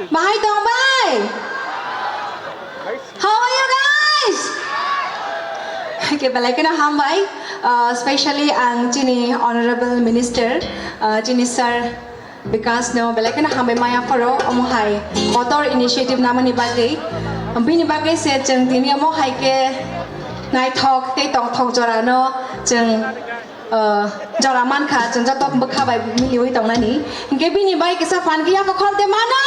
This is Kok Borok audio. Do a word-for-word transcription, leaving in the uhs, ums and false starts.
Bahai tong bai? How are you guys? Ke belai kheno hambai. Uh, specially ang chini honorable minister, uh, chini sir Bikas no belai kheno hambai maya pharo omo hai kotor initiative namani bagwi. Bini bagwi se chwng tini omo hai khe naithok tei tongthok jora no chwng, uh, jora mankha, chwng joto bwkha bai miliwi tongnani. Hinkhe bini bai kisa phan khe yapha khol de mano.